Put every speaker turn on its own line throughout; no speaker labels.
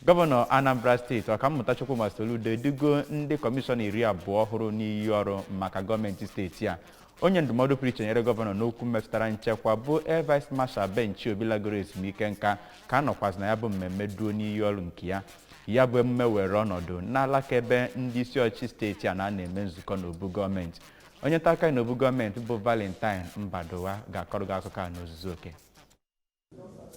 Gọvanọ Anambra Steeti, Ọkammụta Chukwuma Soludo, edugo ndị kọmishọna 20 ọhụrụ n'iyi ọrụ maka gọọmenti steeti a. Onye ndụmọdụ pụrụ iche nyere gọvanọ n'okwu metụtara nchekwa bụ Air Vice Marshal Ben Chiobi lagoro ezumike nka ka a nọkwazị na ya bụ mmemme duo n'iyi ọrụ nke ya. Ya bụ emume were ọnọdụ n'alaka ebe ndị isi ọchịchị steeti a na-ana eme nzukọ n'obu gọọmenti. Onye nta akụkọ anyị n'obu gọọmenti bụ Valentine Mbadụwa ga-akọrọ gị akụkọ a n'ozuzu oke.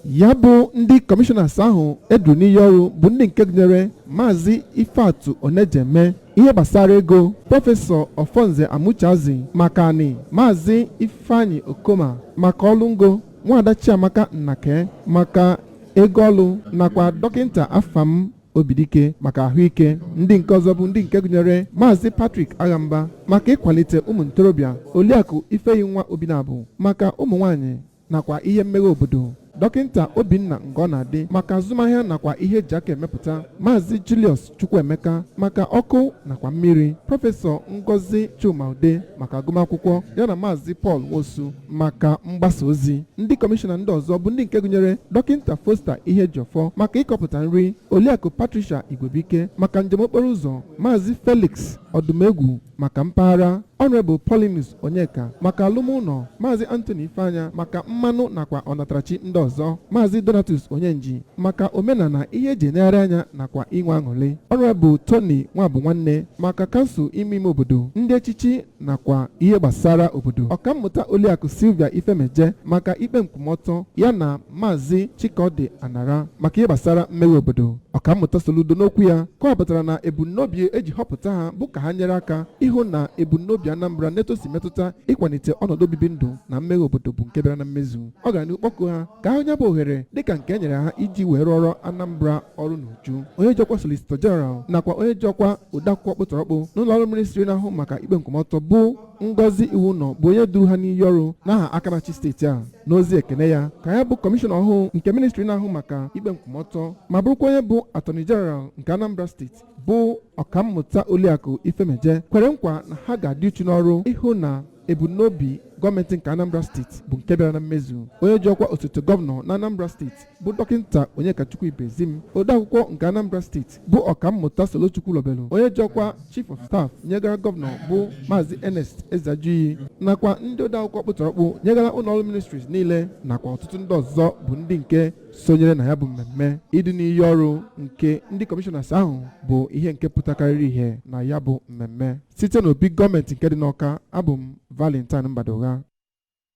Ya bụ ndị kọmishọnas ahụ eduru n'iyi ọrụ bụ ndị nke gụnyere Maazị Ifeatụ Onejeme, ihe gbasara ego, Prọfesọ Ọfọnze Amucheazi maka anị, Maazị Ifeanyị Okoma maka ọlụ ngo, Nwaada Chiamaka Nnake maka ego ọlụ, nakwa Dọkịnta Afam Obidike maka ahụike. Ndị nke ọzọ bụ ndị nke gụnyere Maazị Patrick Aghamba maka ịkwalite ụmụ ntorobịa, Oliakụ Ifeyinwa Obinabụ maka ụmụ nwanyị nakwa ihe mmeghe obodo, Dọkịnta Obinna Ngọnadị maka azụmahịa nakwa ihe eji aka emepụta, Maazị Julius Chukwuemeka maka ọkụ nakwa mmiri, Prọfesọ Ngozi Chuma-Udeh maka agụmakwụkwọ, yana Maazị Paul Nwosu maka mgbasa ozi. Ndị kọmishọna ndị ọzọ bụ ndị nke gụnyere Dọkịnta Foster Ihejiọfọ maka ịkọpụta nri, Oliakụ Patricia Igwebike maka njem okporo ụzọ, Maazị Felix Ọdụmegwu maka mpaghara, Honorable Paulinus Onyeka maka alụmụlọ, Maazị Anthony Ifeanya maka mmanụ nakwa ọnatarachi ndị ọzọ, Maazị Donatus Onyenji maka omenala, ihe eji enegharị anya nakwa inwe aṅụrị, Honorable Tony Nwabụnwanne maka kansụl ime ime obodo, ndị echichi nakwa ihe gbasara obodo, Ọkammụta Oliakụ Sylvia Ifemeje maka ikpe nkwụmọtọ, ya na Maazị Chikodi Anara maka ihe gbasara mmeghe obodo. Ọkammụta Soludo n'okwu ya kọwapụtara na ebumnobi eji họpụta ha bụ ka ha nyere aka ịhụ na ebumnobi Anambra n'etu si metụta ịkwalite ọnọdụ obibi ndụ na mmeghe obodo bụ nke bịara na mmezu. Ọ gara n'ihu kpọkuo ha ka ha nye bụ ohere dịka nke e nyere ha iji wee rụọrọ Anambra ọrụ n'uju. Onye ji ọkwa Solicitor General nakwa onye ji ọkwa odeakwụkwọ kpụtọrọkpụ n'ụlọ ọrụ ministri na-ahụ maka ikpe nkwụmọtọ bụ Ngozi Iwunọ bụ onye duru ha n'iyi ọrụ n'aha aka na-achị steeti a. N'ozi ekene ya ka ya bụ kọmishọna ọhụụ nke ministri na-ahụ maka ikpe nkwụmọtọ ma bụrụkwa onye bụ Attorney General nke Anambra Steeti bụ Ọkammụta Oliakụ Ifemeje kwere nkwa na ha ga-adị uchu n'ọrụ ịhụ na ebumnobi gọọmenti nke Anambra Steeti bụ nke bịara na mmezu. Onye ji ọkwa osote gọvanọ na Anambra Steeti bụ Dọkịnta Onyekachukwu Ibezim, odeakwụkwọ nke Anambra Steeti bụ Ọkammụta Solochukwu Lobelu, onye ji ọkwa Chief of Staff nyegara gọvanọ bụ Maazị Ernest Ezeajughi, nakwa ndị odeakwụkwọ kpụtọrọkpụ nyegara ụlọọrụ ministries niile nakwa ọtụtụ ndị ọzọ bụ ndị nke sonyere na ya bụ mmemme. Ịdị n'iyi ọrụ nke ndị kọmishọnas ahụ bụ ihe nke pụtakarịrị ihe na ya bụ mmemme. Site n'obi gọọmenti nke dị n'Ọka, abụ m Valentine Mbadogha.